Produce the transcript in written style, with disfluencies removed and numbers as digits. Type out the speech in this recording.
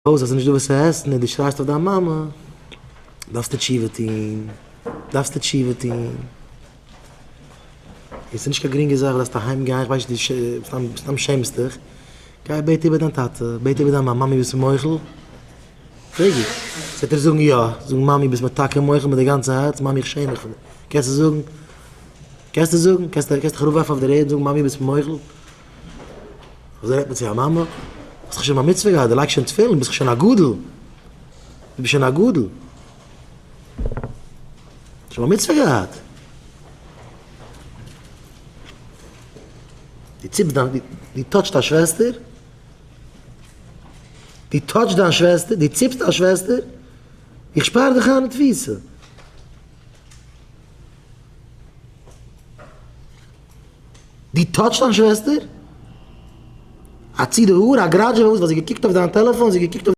הויז אז ס'איז נישט דא וואס צו עסן און דו שרייסט אויף דיין מאמע, דארפסטו תשובה טון, דארפסטו תשובה טון. עס איז נישט קיין גרינגע זאך, דארפסט אהיים גיין, איך ווייס נישט, דו סתם שעמסט דיך, גיי בעט איבער דיין טאטע, בעט איבער דיין מאמע, מאמי ביסט מוחל? פרעג איר, זי וועט דיר זאגן יא, זאג מאמי ביסט מיר טאקע מוחל מיט די גאנצע הארץ, מאמי איך שעם מיך פון דיר, קענסטו זאגן? קענסטו זאגן? קענסט דיך אראפווארפן אויף דער ערד און זאגן מאמי ביסט מיר מוחל? אזוי רעדט מען צו א מאמע? האסט דאך שוין בר מצוה געהאט, דו לייגסט שוין תפילין, ביסט דאך שוין א גדול, דו ביסט שוין א גדול, שוין בר מצוה געהאט. דו ציפסט דיין, דו touch סט א שוועסטער, דו touch סט דיין שוועסטער, דו ציפסט א שוועסטער, איך שפאר דיך איין אין תפיסה. דו touch סט דיין שוועסטער? א צי די האר, א גראדזשע וואס? ווייל זי געקוקט אויף דיין טעלעפאן, זי געקוקט אויף.